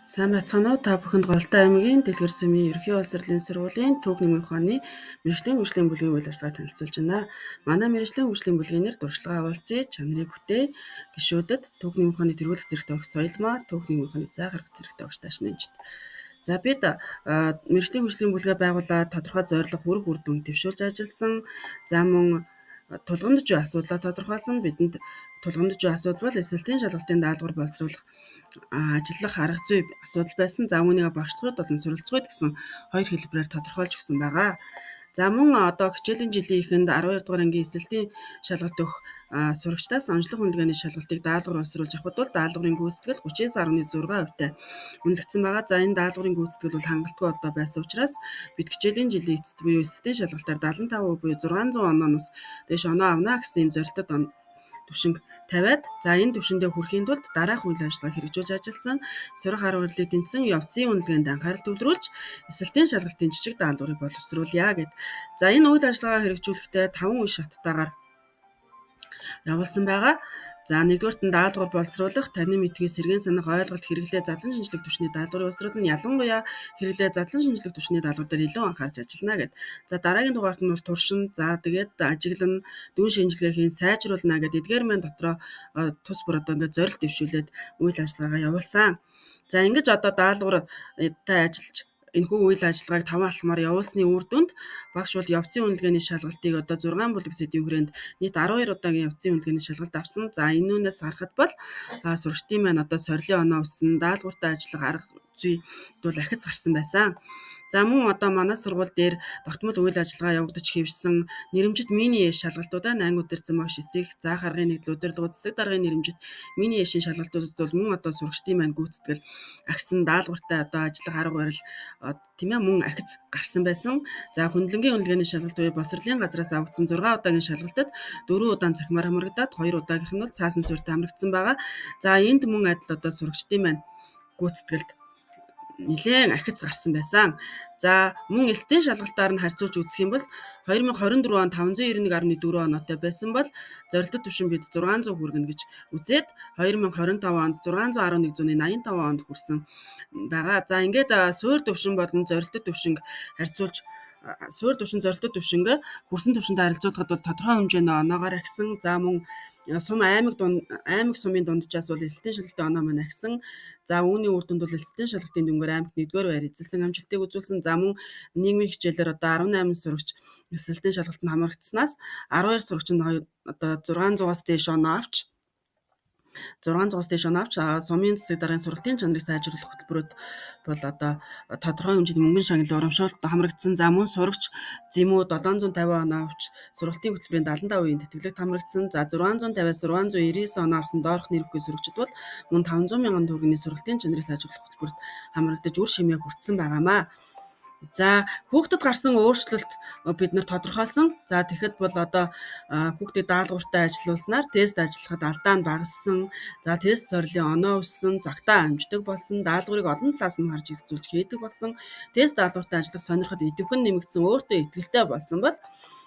Сайн байцгаана уу? Та бүхэнд Голтой аймгийн Дэлгэр сүмийн Ерөнхий улс орлын сургуулийн түүх нэмийн ухааны мэргэжлийн хөгжлийн бүлгийн үйл ажиллагааг танилцуулж байна. Манай мэргэжлийн хөгжлийн бүлгийн нэр туршлага уулзъя, чанарыг бүтээе, гишүүдэд түүх нэмийн ухааны тэргүүлэх зэрэгтэй огт соёлмаа, түүх нэмийн ухааны зай гаргах зэрэгтэй огт таашнамжт. За бид мэргэжлийн хөгжлийн бүлгээ байгуулаад тодорхой зорилго, хүрэх үр дүн дэвшүүлж ажилласан. За мөн тулгамдж буй асуудлаа тодорхойлсон. Бидэнд тулгамдж буй асуудал бол эсэлтийн шалгалтын даалгавар боловсруулах ажиллах арга зүй асуудал байсан. За үүнийг багшлахуйд болон суралцахуйд гэсэн хоёр хэлбэрээр тодорхойлж өгсөн байгаа. За мөн одоо хичээлийн жилийн эхэнд 12 дугаар ангийн эсэлтийн шалгалт өгөх сурагчдаас онцлог үнэлгээний шалгалтыг даалгавар боловсруулж авахд бол даалгаврын гүйцэтгэл 39.6% үнэлэгдсэн байгаа. За энэ даалгаврын гүйцэтгэл бол хангалтгүй одоо байсан учраас бид хичээлийн жилийн эцэст буюу эсэлтийн шалгалтаар 75% буюу 600 онооноос дээш оноо авна гэсэн ийм зорилтод түвшинг тавиад, за энэ түвшиндээ хүрэхийн тулд дараах үйл ажиллагааг хэрэгжүүлж ажилласан, сурах арга барилыг дэмжсэн, явцын үнэлгээнд анхаарал төвлөрүүлж, эсэлтийн шалгалтын жижиг даалгаврыг боловсруулъя гэд. За энэ үйл ажиллагаа хэрэгжүүлэхдээ 5 үе шаттайгаар явуулсан байгаа. За нэгдүгээрт нь даалгавар боловсруулах, танин мэдхүй, сэргээн санах, ойлголт, хэрэглээ, задлан шинжлэх түвшний даалгаврыг боловсруулна. Ялангуяа хэрэглээ, задлан шинжлэх түвшний даалгавар дээр илүү анхаарч ажиллана гэд. За дараагийн дугаарт нь бол туршин, за тэгээд ажиглан, дүн шинжилгээ хийн, сайжруулна гэд эдгээр маань дотроо тус бүр одоо ингээд зорилт дэвшүүлээд үйл ажиллагаагаа явуулсан. За ингэж одоо даалгавартай ажиллаж энэхүү үйл ажиллагааг 5 алхмаар явуулсны үр дүнд багш бол явцын үнэлгээний шалгалтыг одоо 6 бүлэг сэдвийн хүрээнд нийт 12 удаагийн явцын үнэлгээний шалгалт авсан. За энэ үүнээс харахад бол сурагчдын маань одоо сорилын оноо өссөн, даалгавартай ажиллах арга зүй бол ахиц гарсан байсан. За мөн одоо манай сургууль дээр тогтмол үйл ажиллагаа явагдаж хэвшсэн нэрэмжит мини эш шалгалтуудаа анги удирдсан багш эцэг, заах аргын нэгдэл, удирдлага, засаг даргын нэрэмжит мини эшийн шалгалтуудад бол мөн одоо сурагчдын маань гүйцэтгэл агсан, даалгавартай одоо ажиллах арга барил тийм ээ мөн ахиц гарсан байсан. За хөндлөнгийн үнэлгээний шалгалт буюу боловсролын газраас авагдсан 6 удаагийн шалгалтад 4 удаан цахимаар хамрагдаад 2 удаагийнх нь бол цаасан суурьтай хамрагдсан байгаа. За энд мөн адил одоо сурагчдын маань гүйцэтгэлд нэлээн ахиц гарсан байсан. За мөн элсдийн шалгалтаар нь харьцуулж үзэх юм бол 2024 онд 591.4 оноотой байсан бол зорилтод түвшин бид 600 хүргэнэ гэж үзээд 2025 онд 611.85 онд хүрсэн байгаа. За ингээд суур түвшин болон зорилтод түвшинг харьцуулж суур түвшин зорилтод түвшинг хүрсэн түвшинтэй харьцуулахад бол тодорхой хэмжээний оноогоор ахисан. За мөн сум аймаг дунд аймаг сумын дунджаас бол элсэлтийн шалгалтын оноо маань ахисан. За үүний үр дүнд бол элсэлтийн шалгалтын дүнгээр аймагт 1-р байр эзэлсэн амжилтыг үзүүлсэн. За мөн нийгмийн хичээлээр одоо 18 сурагч элсэлтийн шалгалтанд хамрагдсанаас 12 сурагч нь одоо 600-аас дээш оноо авч 600-аас дээш оноо авч сумын засаг даргын сургалтын чанарыг сайжруулах хөтөлбөрөд бол одоо тодорхой хэмжээний мөнгөн шагналын урамшуулалт хамрагдсан. За мөн сурагч Зэмүү 750 оноо авч сургалтын хөтөлбөрийн 75%-ийн тэтгэлэгт хамрагдсан. За 650-аас 699 оноо авсан доорх нэрвгүй сурагчид бол мөн 500 мянган төгрөгийн сургалтын чанарыг сайжруулах хөтөлбөрт хамрагдаж үр шимээ хүртсэн байгаамаа. За хүүхдэд гарсан өөрчлөлт бид нар тодорхойлсон. За тэгэхэд бол одоо хүүхдэд даалгавартай ажиллуулснаар тест ажиллахад алдаа нь багассан. За тест сорилын оноо өссөн, загтаа амждаг болсон, даалгаврыг олон талаас нь харж хэрэгцүүлж хийдэг болсон. Тест даалгавартай ажиллах сонирхол идэвхэн нэмэгдсэн, өөртөө итгэлтэй болсон бол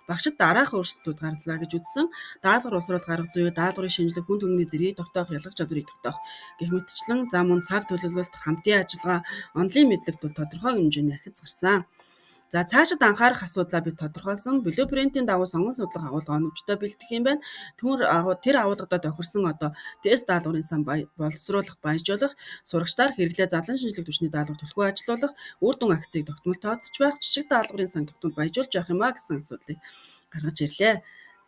багшид дараах өөрчлөлтүүд гарлаа гэж үзсэн. Даалгавар боловсруулах арга зүй, даалгаврын шинжлэх, хүн түмний зэргийг тогтоох, ялгах чадварыг тогтоох гэх мэтчлэн за мөн цаг төлөвлөлт, хамтын ажиллагаа, онлын мэдлэгт бол тодорхой хэмжээний ахиц гарсан. За цаашид анхаарах асуудлаа бид тодорхойлсон. Блюпринтийн дагуу сонгон судлах агуулга оновчтой бэлтгэх юм байна. Тэр агуулгадаа тохирсон одоо тест даалгаврын сан боловсруулах, баяжуулах, сурагчдаар хэрэглээ задлан шинжлэх түвшний даалгавар түлхүү ажилуулах, үр дүн акцийг тогтмол тооцож байх, жижиг даалгаврын сан тогтмол баяжуулж явах юм а гэсэн асуудлыг гаргаж ирлээ.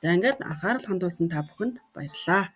За ингээд анхаарал хандуулсан та бүхэнд баярлалаа.